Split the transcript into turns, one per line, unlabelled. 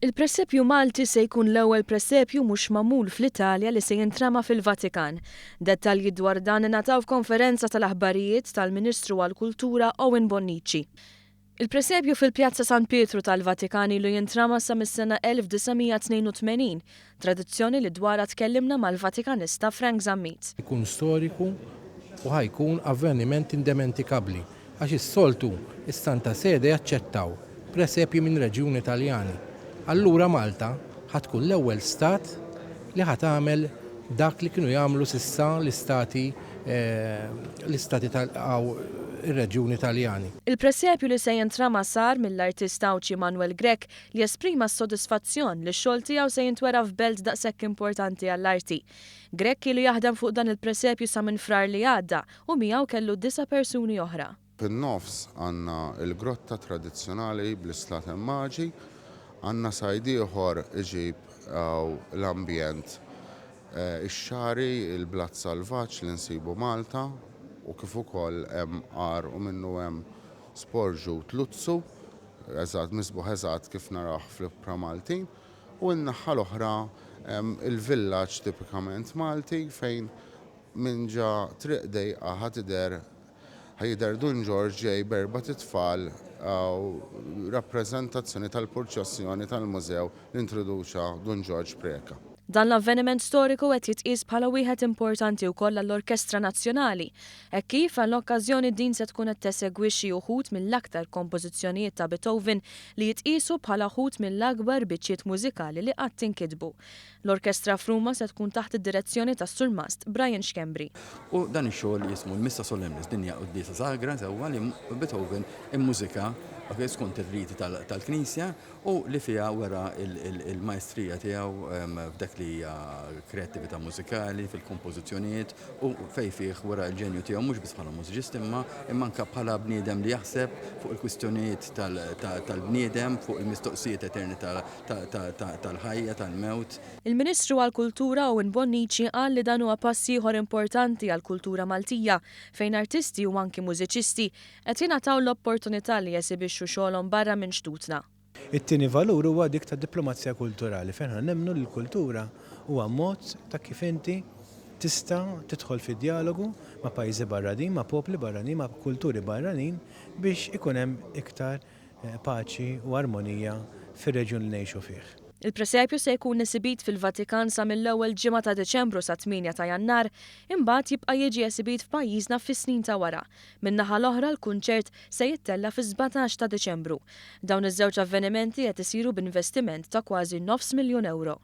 Il-presepju Malti se jkun l-ewwel presepju mhux magħmul fl-Italja li se jintrama fil-Vatikan. Dettalji dwar dan ingħataw f'konferenza tal-aħbarijiet tal-Ministru għall-Kultura Owen Bonnici. Il-presepju fil-Pjazza San Pietru tal-Vatikan ilu jintrama sa mis-sena 1982, tradizzjoni li dwarha tkellimna mal-Vatikanista Frank Zammit.
Ikun storiku u ħa jkun avveniment indementikabbli għax is-soltu s-Santa Sede jaċċettaw presepji minn reġjuni Taljani. Allura Malta ħa tkun l-ewwel stat li ħa tagħmel dak li kienu jagħmlu s'issa l-istati l-istati ir-reġjuni Taljani.
Il-presepju li se jintrama sar mill-artist Għawdxi Manuel Grech li esprima s-sodisfazzjon li x-xogħol tiegħu se jintwera f'belt daqshekk importanti għall-arti. Grech ilu jaħdem fuq dan il-presepju sa minn Frar li għadda u miegħu kellu disa' persuni oħra.
Fin-nofs għandna l-grotta tradizzjonali bl-islaten maġi. Għandna sajd ieħor iġib l-ambjent ix-xagħri, il-blat salvaġġ li nsibu Malta u kif ukoll hemm għar u minnu hemm sporġut luzzu, eżatt misbuħ eżatt kif narawh fl-ibħra Maltin. U n-naħa l-oħra hemm il-villaġġ tipikament Malti fejn minn ġa triq dejqa ħa tidher Ħa jidher Dun Ġorġ ġej b'erbat itfal u rappreżentazzjoni tal-purċissjoni tal-mużew li introduċa Dun Ġorġ Preca.
Dan l-avveniment storiku qed jitqies bħala wieħed importanti wkoll għall-Orkestra Nazzjonali, hekk kif għall-okkażjoni din se tkun qed tesegwixxi uħud mill-aktar kompożizzjonijiet ta' Beethoven li jitqiesu bħala uħud mill-akbar biċċiet mużikali li qatt inkitbu. L-orkestra f'Ruma se tkun taħt id-direzzjoni tas-Surmast Brian Schembri.
U dan ix-xogħol jismu l-Missa Solemnis, din hija quddiesa sagra sewwa li Beethoven immużika skont ir-riti tal-Knisja u li fiha wera l-maestrija tiegħu f'dak li hija kreattività mużikali, fil-kompożizzjonijiet u fejn fih wera l-ġenju tiegħu mhux biss bħala mużiċist imma imma anke bħala bniedem li jaħseb fuq il-kwistjonijiet tal-bniedem, fuq il-mistoqsijiet eterni tal-ħajja, tal-mewt.
Il-Ministru għall-Kultura Owen Bonnici qal li dan huwa pass ieħor importanti għall-kultura Maltija fejn artisti u anki mużiċisti qed jingħataw l-opportunità li jesibixxu xogħolhom barra minn xtutna.
It-tieni valur huwa dik tad-diplomazija kulturali fejn aħna nemmnu li l-kultura huwa mod ta' kif inti tista' tidħol fi djalogu ma' pajjiżi barranin, ma' popli barranin, ma' kulturi barranin biex ikun hemm iktar paċi u armonija fir-reġjun li ngħixu fih.
Il-presepju se jkun esibit fil-Vatikan sa mill-ewwel ġimgħa ta' Diċembru sat-tmienja ta' Jannar, imbagħad jibqa' jiġi esibit f'pajjiżna fis-snin ta' wara. Min-naħa l-oħra l-kunċert se jittella' fis-17 ta' Diċembru. Dawn iż-żewġ avvenimenti qed isiru b'investiment ta' kważi nofs miljun ewro.